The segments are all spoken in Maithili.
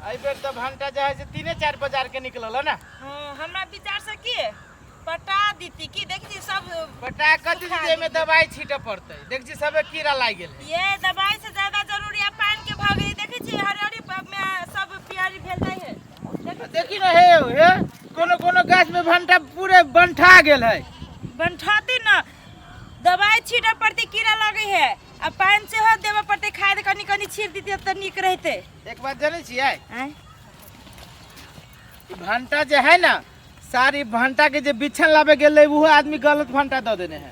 एहि बेर तऽ भंटा जे है से तीने चारि बाजार के निकलल है ना। हाँ, हमरा विचार से की पटा दीती की देख छी सब। पटा कथी? सुखा एहिमे देती। दवाई छीटऽ पड़तै, देख छी सबे कीड़ा लागि गेल है। ये दवाई से ज्यादा जरूरी है पानि के भऽ गेलै। देखै छी हरियरी में सब पियरी भेल जाइ है। देखै छी। देखी ने, हे हे, कोनो कोनो गाछ में भंटा पूरे बंठा गेल है। बनठाती न, दवाई छीटऽ पड़तै, कीड़ा लगै है आ पानि सेहो देबऽ पड़तै। खाद कनि कनि छीट दितियै तऽ नीक रहितै। एक बात जानै छियै? आँय? ई भंटा जे है ना, सारी भंटा के जे बिछन लाबे गेल रहे, उहो आदमी गलत भंटा दऽ देने है।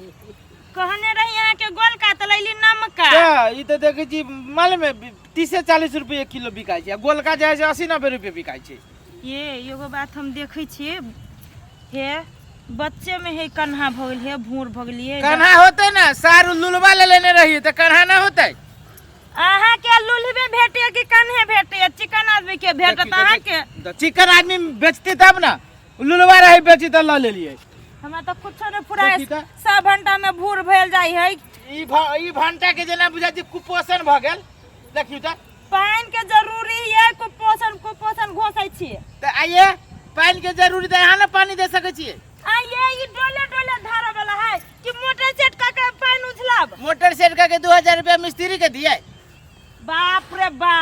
कहने रही अहाँके गोलका तऽ लैली नमका। तऽ ई तऽ देखै छी मालूम है, 30-40 रुपये किलो बिकाइ छै आ गोलका जे है से 80-90 रुपये बिकाइ छै। ये एगो बात हम देखै छियै, हे बच्चे में हे कन्हा भऽ गेल, हे भूर भऽ गेलियै। कन्हा होते ना, सारू लुलवा ले लेने रहिए तऽ कन्हा ना होते। अहाँके लुलबे भेटैए कि कन्हे भेटैए? चिकन आदमी के भेटत अहाँके। तऽ चिकन आदमी बेचती तब ना, लुलवा रही बेची तऽ लऽ लेलियै। हमरा तऽ कुछो नहि फुराय। देखी तऽ। सब घंटा में भूर भेल जाइ है। ई भंटा के जेना बुझाइ छै कुपोषण भऽ गेल, देखियौ तऽ। पानि के जरूरी है, कुपोषण कुपोषण घोसै छियै। तऽ आइए पानि के जरूरी तऽ अहाँ ने पानि दे सकै छियै। आ ये ई डोले डोले धारा वाला है कि मोटर सेट कऽ के पानि उछलब? मोटर सेट करके 2000 रुपया मिस्त्री के दिए। बाप रे बा,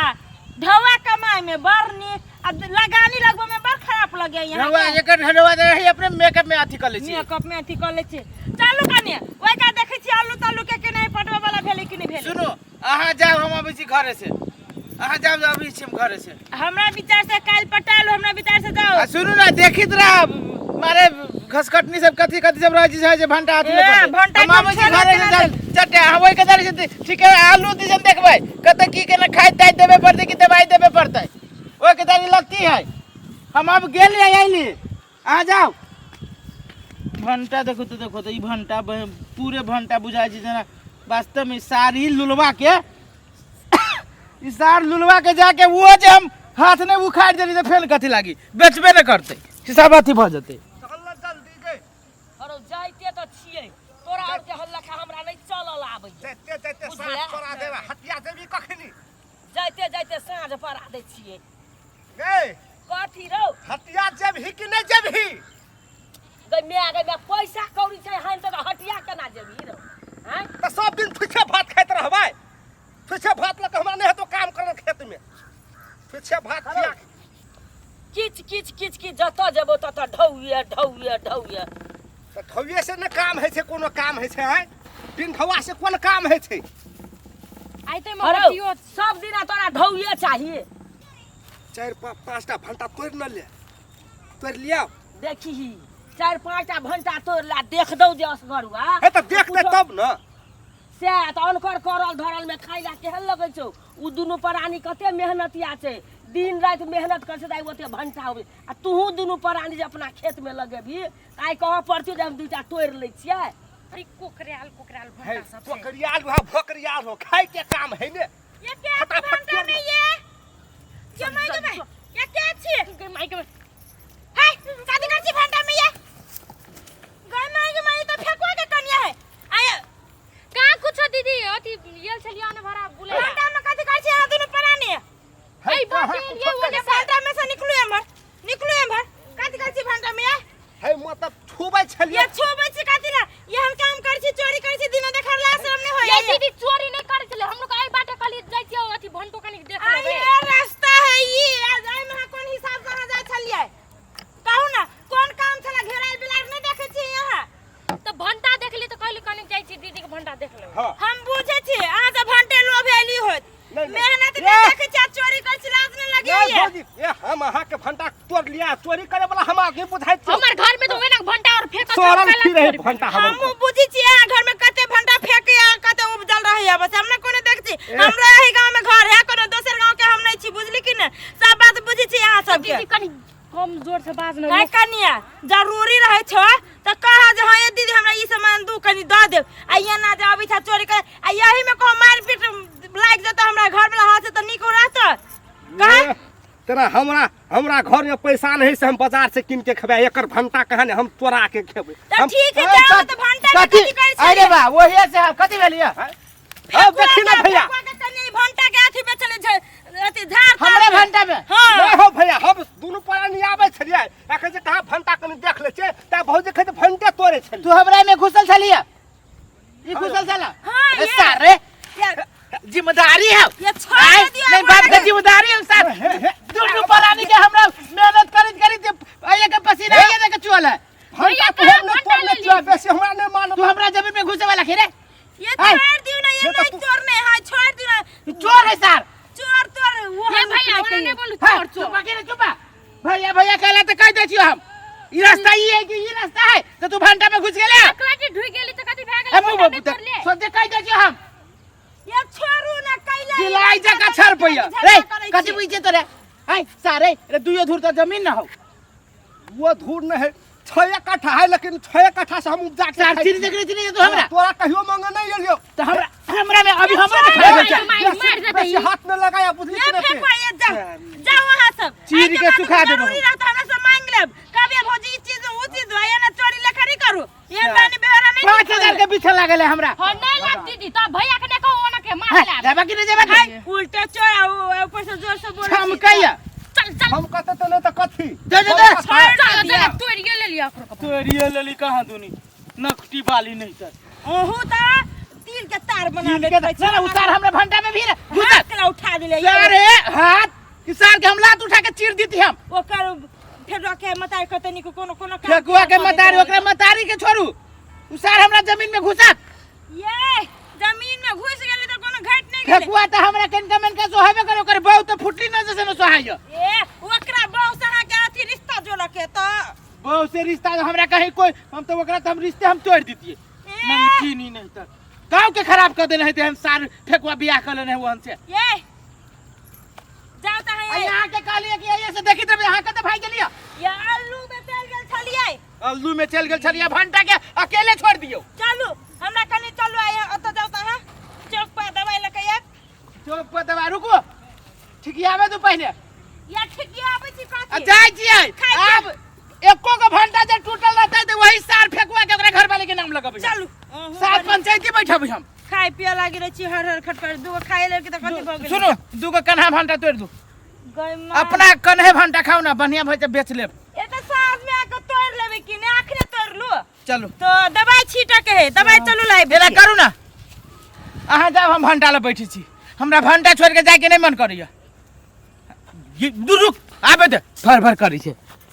ढौआ कमाई में बड़ नीक आ लगानी लगबे में बड़ खराब लगे यहाँ। ढौआ एकर ढौआ दे रही अपने मेकअप में अथी कर लै छी। मेकअप में अथी कऽ लै छी। चलू कनि ओहि का देखै छी आलू तालू के केना पटबै वाला भेलै कि नहि भेलै। सुनू, अहाँ जाउ, हम अबै छी घरे से। अहाँ जाउ, अबै छी हम घरे से। हमरा विचार से काल्हि पटायल, हमरा विचार से जाओ। आ सुनू ना, देखित रह मारे घसकटनी सब कथी कथी सब रहै छै जे भंटा अथी ए, नहि पड़तै। भंटा हम आबै छी के घरे से केना चल चटे हम ओहि के दारी से ठीक है आलू दिसन देखबै कते की केना खाइ ताइ देबे पड़तै कि दवाई देबे पड़तै, ओहि के दारी लगती है। हम अब गेली आइली, अहाँ जाउ। भंटा देखो तो, देखो तो ई भंटा पूरे भंटा बुझाइ छै जेना वास्तव में सारी लुलवा के, ई सार लुलवा के जाके वो जे हम हाथ नहीं उखाड़ देली तऽ फेर कथी लागी बेचबे नहि करतै, हिसाब अथी भऽ जेतै। चल ना जल्दी गे। अरे जाइते तऽ छियै, तोरा आर के हल्ला खा हमरा नहि चलल आबैया। जाइते जाइते बुझले? साँझ पड़ा देबे, हटिया जेबी कखनी? जाइते जाइते साँझ पड़ा दै छियै। गे। कथी रौ? हटिया जेबही कि नहि जेबही? गै माय गै माय, पैसा कौड़ी छै हन तऽ हटिया केना जेबही रौ? आँय? तऽ सब दिन थुछे भात खाइत रहबै? थुछे भात लऽ कऽ हमरा नहि हेतौ काम करल खेतमे, थुछे भात खिया। किच किच किच किच, जतऽ जेबो ततऽ ढौए ढौए ढौए। तऽ ढौए से ने काम होइ छै, कोनो काम होइ छै? आँय, बिन ढौआ से कोन काम होइ छै? आइ तऽ अरे हटियो सब दिना तोरा ढौए चाहिए। चारि पाँचटा भंटा तोड़ि न ले, तोड़ि लिया। देखही, चारि पाँचटा भंटा तोड़ ला, देख दौ जे असगरुआ। हे तऽ देखतै तब ने। सएह तऽ अनकर करल धरल में खाइ ला केहन लगै छौ? उ दुनू प्राणी कते मेहनतिया छै, दिन राति मेहनत करै छै तऽ आइ ओते भंटा होबै आ तूहू दुनू प्राणी जे अपना खेत में लगेबही तऽ आइ कहऽ पड़तौ जे हम दूटा तोड़ि लै छियै। अरे कोकराल कोकराल हे भंटा सब से। कोकरियाल हो भोकरियाल हो, खाइ के काम है ने। ये क्या फटाफट भंटा तोड़ में लो। ये माय गे माय, ये क्या छी? गे माय गे। हाय, कथी कर छी भंटा में ये? गय माय गे माय, ई तऽ फेकुआ के कनिया है। आय। कहाँ कुछ दीदी, अथी गेल छलियै अन्न भरा बुलै। भंटा में कथी कर छी अहाँ दुनू प्राणी? हे, ऐ कहाँ बाटे कुछो एलियै कर- ये भंटा में से निकलू एम्हर, निकलू एम्हर। कथी कर छी भंटा में ये? हे मतलब छुबै छलियै। ये छुबै छी कथी ला? ये हम काम कर छी, चोरी कर छी, दिनो देखार ला शरम नहीं होय। ये दीदी चोरी नहीं करै छलै, हम लोग एहि बाटे कहलियै जाइ छियै अथी भंटो कनिक देख आ लेबै। ये रास्ता है ई, आ जाय में अहाँ कोन हिसाब से अहाँ जाइ छलियै? कहू ना, कोन काम छला? घेरायल बिलार नहीं देखै छी यहाँ? तऽ भंटा देखली तऽ कहली कनिक जाइ छी दीदी के भंटा देख लेबै। हाँ। हम बुझै छी अहाँ से भंटे लोभ एली होत। नहीं, नहीं। मेहनत ये। नहीं देखै छी आ चोरी करै छी, लाज नहीं लगे नहीं ये? भौजी, ये हम अहाँ के भंटा तोड़ लिया, चोरी करे वाला हम आगे बुझाइत छी। हमर घर में तो ओहिना भंटा और फेंकल छै, सड़ल कैला फिरै है चोरी भंटा हमर। हमहूँ बुझै छी अहाँ घर में कते भंटा फेंके आ कते उपजल रहैया, बस हम ने कोनो देख छी। ए। हमरा एहि गांव में घर है, कोनो दोसर गांव के हम नहीं छी, बुझली कि ने? सब बात बुझै छी अहाँ सबके। दीदी कनि कम जोर से बाज न। है कनिया, जरूरी रहै छौ तऽ कह जे हाँ ये दीदी हमरा ई सामान दू कनि दऽ देब, आ एना जे अबै छा चोरी कर आ यही में कहूँ मारि पीट लागि जेतौ हमरा घर वाला हाथ से तऽ नीक रहत कह। ए, तेरा हमरा हमरा घर में पैसा नहीं से हम बाजार से कीन के खेबै, एकर भंटा कहाँ ने हम चोरा के खेबै। तऽ हम ठीक है, ए, जाओ तऽ भंटा के कथी? कथी करै अरे छलियै? बा, ओहिए से हम कथी भेलियै? अब देखी ना भैया। फेकुआ के कनिया ई भंटा के अथी में चलै छै, अथी झाड़ हमरे ताड़ में। भंटा में? हाँ। करै छली तू हमरा में घुसल छलिया ई घुसल छला हाँ, ए ये। सारे ये जिम्मेदारी है ये छोड़ आय, दिया नहीं बाप के जिम्मेदारी है सर दुनू प्राणी के हमरा मेहनत करैत करैत आइए के पसीना आइए के चुअल है भंटा भैया, तू हम कहाँ नहीं तोड़ने भंटा छियो बेसी हमरा नहीं मानब तू हमरा जमीन में घुसे वाला खेरे ये आय। छोड़ दियो ना ये ये तो नहीं तू- चोर नहीं है छोड़ दियो ना ई चोर है सर चोर तोर वो ये हम भैया नहीं ओना नहीं कहिए। बोलू हाँ, चोर चोर चुप के चुप भैया भैया कहला तो कह दे छियो हम ई रास्ता ई है कि ई रास्ता है तो तू भंटा में घुस गेले एकरा जे ढुइ गेली त कथी भए गेलै हम भंटा नहि तोड़ले सोचे कह दे छियो हम ये छोड़ू ना कैला दिलाई जका छर पैया रे कथी बुझे तोरे हाय सारे रे दुइयो धूर तो जमीन ना हो वो धूर नहीं है छह कट्ठा है लेकिन छह कट्ठा से हम उपजा के सार खाइ चीनी छी। देखने चीनी तू हमरा तोरा कहियो मांगे नहीं एलियो तो हमरा हमरा में अभी हमरा में खड़ा मार, बच्चा मार, मार देतै। बेसी हाथ में लगाया बुझली ये कि नहीं फेंको ये जाओ जाओ वहां सब चीर आइ के बाद सुखा देबो। जरूरी रहत हमरा से मांग लेब कभी भौजी ई चीज ऊ चीज ये ना चोरी लखरी करू ये बानी बेहरा नहीं 5000 के पीछे लागल है हमरा हां नहीं लाग दीदी त भैया के देखो ओना के मार हाँ, लाग जाबा कि नहीं जाबा हाय उल्टा चोर आ ऊपर से जोर से बोल छमकैया चल चल हम कहते तो नहीं तो कथी दे दे दे चल चल तोड़ के ले लिया ओकरो के। तोरिए लेली कहाँ दुनी नकटी बाली नहीं सर ओहू त तिल के तार बना तिल के ना ना उतार हमरा भंटा में भी रे घुसल हाथ के उठा दिले अरे हाथ किसान के हम लात उठा के चीर देती हम ओकर फेर रखे मतार कतनी को कोनो कोनो काम फेकुआ के मतारी ओकरा मतारी के छोड़ू उसार हमरा जमीन में घुसत ये जमीन में घुस गेलै त कोनो घट नहीं गेलै फेकुआ त हमरा कनका मनका सोहाबे करे ओकर बहु त फुटली न जैसे न सोहाइयो ए ओकरा बहु से अहाँके अथी रिश्ता जोड़के त बहु से रिश्ता हमरा कहीं कोई हम तो ओकरा त हम रिश्ते हम तोड़ देतिए ए नमकीन ही नहीं त गाँव के खराब कर देने है ते हम सार फेकुआ बियाह कर लेने है वहन से ये जाओ त आ है यहाँ के कहलिए कि ये से देखी त यहाँ के त भाई गेलिए ये आलू में चल गेल छलियै अल्लू में चल गेल छलिए भंटा के अकेले छोड़ दियो चलू हमरा कनी चलू आइ ओतऽ जाउ त अहाँ चौक पर दवाइ लऽ के आयब चौक पर दवा रुको ठिकियाबे तू पहले या ठिकिया आबै छी आ कथी जाइ छियै खाइ के। आब एको गो भंटा जे टूटल रहतै तऽ वही सार फेकुआ के ओकरा घर वाले के नाम लगबै चलू सात पंचायती बैठबै हम खाय पिए लागि रहै छी हर हर खटखट दूगो खाय लेल के तऽ कथी भऽ गेलै सुनू दूगो कन्हा भंटा तोड़ि दू गै माँ। अपना कन्हे भंटा खाउ ना बढ़िया भऽ जेतै बेच लेब ए तऽ साँझ में आके तोड़ि लेबै कि नहि अखने तोड़ि लू चलू तो दवाइ छीटऽ के है दवाइ चलू लाबि एना करू ना अहाँ जाउ हम भंटा लए बैठै छी हमरा भंटा छोड़ि के जायके नहि मन करैया ये, दू रुक आबे दे भर भर करै छै